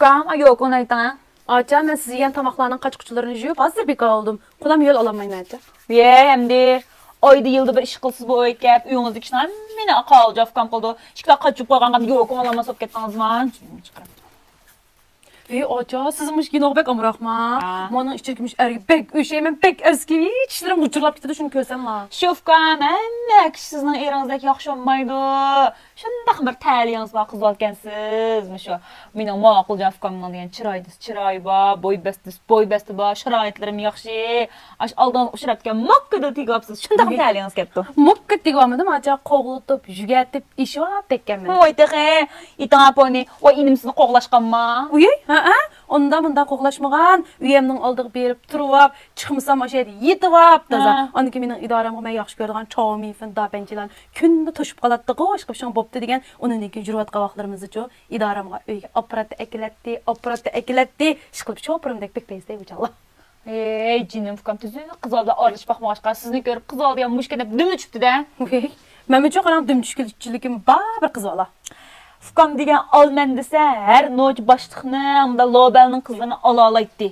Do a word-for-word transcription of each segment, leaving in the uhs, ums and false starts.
ئۇكام، يوكۇڭنى ئېيتىڭ ھە. ئاچا، مەن سىز يېگەن تاماقلارنىڭ قاچا-قۇچىلىرىنى يۇيۇپ، ھازىر بىكار بولدۇم. قولام يۆل ئالالمايمەن، ئاچا. ۋىي، ئەمدى ئايدا يىلدا بىر ئىش قىلسىز بۇ ئۆيگە كەپ، ئۆيىڭىزدىكى ئىشنى ھەممىنى قاۋۇلجان ئۇكام قىلىدۇ. ئىشىكلەر قاچىلىپ قويغانغا يوكۇڭ ئالالماس بولۇپ كەتتىڭىزما؟ ۋىي، ئاچا، سىز مۇشۇ كىنوغا بەك ئامراقما؟ ھە. مانا ئىچىدىكى مۇشۇ ئەرگە بەك ئۆشەيمەن، بەك ئەسكى، چىشلىرىم غۇچۇرلاپ كېتىدۇ، شۇنى كۆرسەملا. شۇ ئۇكام، ھەممە كىشى سىزنىڭ ئېرىڭىزدەك ياخشى بولمايدۇ. شۇنداق بىر تەلىيىڭىز بار قىزىۋالغانسىز، مۇشۇ. مېنىڭ ماقۇلجان ئۇكامنىڭ دېگەن چىرايدا چىرايى بار، بوي بەستى، بوي بەستى بار، شارائىتلىرىم ياخشى. ئاش ئالدىڭىز ئۇچراپتىكەن، موككىدا تېگىۋاپسىز. شۇنداقمۇ تەلىيىڭىز كەپتۇ. موككا تېگىۋالمىدىم، ئاچا، قوغلىتىپ، يۈگەتىپ، ئېشىۋاپ تەگكەنمەن. ۋاي تېخى، ئېيتىڭا پونى، ۋاي ئىنىم سىزنى قوغلاشقانما؟ ئۇي، ھەئە، ئۇنداق مۇنداق قوغلاشمىغان، ئۆيەمنىڭ ئالدىغا بېرىپ تۇرۇۋاپ، چىقمىسام ئاشۇ يەردە يېتىۋاپ، تازا. ھە. ئاندىن كېيىن مېنىڭ ئىدارەمگە مەن ياخشى كۆرىدىغان چاۋمىفېن، داپەنچىلەرنى كۈندە توشۇپ قالاتتىغۇ، ئىشقىلىپ شۇڭا بوپتۇ دېگەن، ئۇنىڭدىن كېيىن يۈرۈۋاتقان ۋاقىتلىرىمىزدىچۇ، ئىدارەمگە ئۆيگە ئاپپارات ئەكېلەتتى، ئاپپارات ئەكېلەتتى، ئىشقىلىپ شوپۇرۇمدەك بەك پەيزىدە ئۇ چاغلار. ھەي، جېنىم ئۇكام، تۈزۈك قىز بالا بىلەن ئارىلىشىپ باقمىغاچقا، سىزنى كۆرۈپ قىز بالا دېگەن مۇشۇ دەپ دۈم چۈشۈپتۇ-دە. مەنمۇچۇ قاراڭ، دۈم چۈشكۈنچىلىكىم بار بىر قىز بالا. ئۇكام دېگەن ئالىمەن دېسە، ھەر نوچى باشلىقنىڭ، مۇنداق لوبەلنىڭ قىزلىرىنى ئالالايتتى.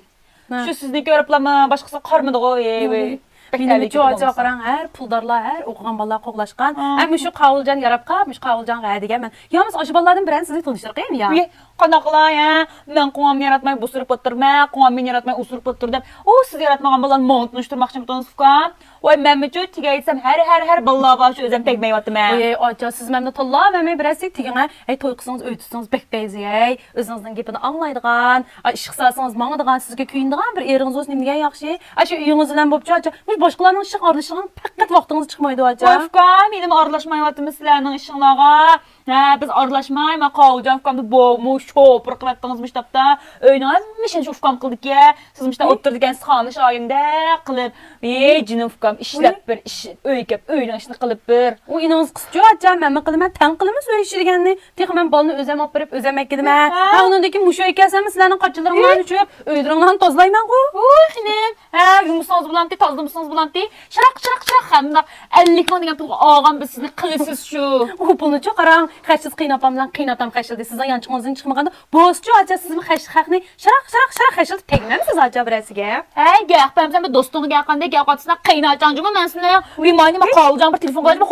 ھە. شۇ سىزنى كۆرۈپلامۇ باشقىسىغا قارىمىدىغۇ، ھەي، ۋەي. بەك مېنىڭچۇ تەلىيىگە ئاچا بولمىسا. قاراڭ، ھەر پۇلدارلار، ھەر ئوقۇغان بالىلار قوغلاشقان. ھە. ھەم مۇشۇ قاۋۇلجان ياراپقا، مۇشۇ قاۋۇلجانغا ھە دېگەن مەن. يا بولمىسا ئاشۇ بالىلاردىن بىرەرنى سىزگە تونۇشتۇرۇپ قويايمۇ يا؟ ئۇي، قانداق قىلاي، ھە؟ مەن قوڭامنى ياراتماي بۇسۇرۇپ ئولتۇرىمەن، قوڭام مېنى ياراتماي ئۇسۇرۇپ ئولتۇر دەپ. ئۇ سىز ياراتمىغان بالىلارنى ماڭا تونۇشتۇرماقچىمۇتىڭىز ئۇكام؟ ۋاي مەنمۇچۇ تېگەيتسەم ھەر، ھەر، ھەر بالىلار بار شۇ ئۆزۈم تەگمەيۋاتىمەن. ۋاي ئاچا، سىز مەندىن تاللاپ بەرمەي بىرەرسىگە تېگىڭە. ھەي توي قىلسىڭىز ئۆي تۇتسىڭىز بەك پەيزى ھەي. ئۆزىڭىزنىڭ گېپىنى ئاڭلايدىغان، ئا، ئىش قىلسىڭىز ماڭىدىغان، سىزگە كۆيۈنىدىغان بىر ئېرىڭىز بولسا نېمە دېگەن ياخشى. ئاشۇ ئۆيىڭىز بىلەن بوپچۇ ئاچا. مۇشۇ باشقىلارنىڭ ئىشىغا ئارىلىشىدىغان پەقەت ۋاقتىڭىز چىقمايدۇ ئاچا. ۋاي ئۇكام، ھېلىمۇ ئارىلاشمايۋاتىمىز سىلەرنىڭ ئىشىڭلارغا. ھە، بىز ئارىلاشماي، مانا قاۋۇلجان ئۇكامنى بومۇ شوپۇر قىلىۋەتتىڭىز مۇشۇ تاپتا. ئۆينىڭ ھەممە ئىشىنى شۇ ئۇكام قىلىدىكەن. سىز مۇشۇنداق ئولتۇرىدىكەنسىز خانىش ئايىمدەك قىلىپ. ۋىي جېنىم ئۇكام، ئىشلەپ بىر ئىش، ئۆيگە كەپ ئۆينىڭ ئىشىنى قىلىپ بىر. ئۇ ئىنىڭىز قىزچۇ ئاچا، مەنمۇ قىلىمەن، تەڭ قىلىمىز ئۆي ئىشى دېگەننى. تېخى مەن بالىنى ئۆزۈم ئاپىرىپ، ئۆزۈم ئەكېلىمەن. ھە. ھە، ئۇنىڭدىن كېيىن مۇشۇ ئۆيگە كەلسەممۇ سىلەرنىڭ قاچىلىرىڭلارنى چۈشۈرۈپ، ئۆيلىرىڭلارنى تازىلايمەنغۇ. ۋوي خېنىم، ھە، يۇمىسىڭىز بولامتى، تازىلىمىسىڭىز بولامتى. شىراق، شىراق، شىراق، ھەمدە ئەللىك مىڭ دېگەن پۇلغا ئالغان بىز سىزنى قىلىسىزچۇ. ئۇ پۇلنىچۇ قاراڭ، خەجسىز قېيىنئاپام بىلەن قېيىنئاتام خەجلىدى. سىزنىڭ يانچۇقىڭىزدىن چىقمىغاندا، بولسىچۇ ئاچا، سىزمۇ خەجلىك خەقنى شىراق، شىراق، شىراق خەجلىدى تەگمەمسىز ئاچا بىرەرسىگە. ھەي، گەپ قىلمىسام بىر دوستۇڭغا گەپ قىلغاندەك گەپ قىلىۋاتىسىلەر، قېيىنئاچاڭچۇمۇ مەن سىزنى. ۋىمانىما قاۋۇلجان بىر تېلېفون قىلىپ،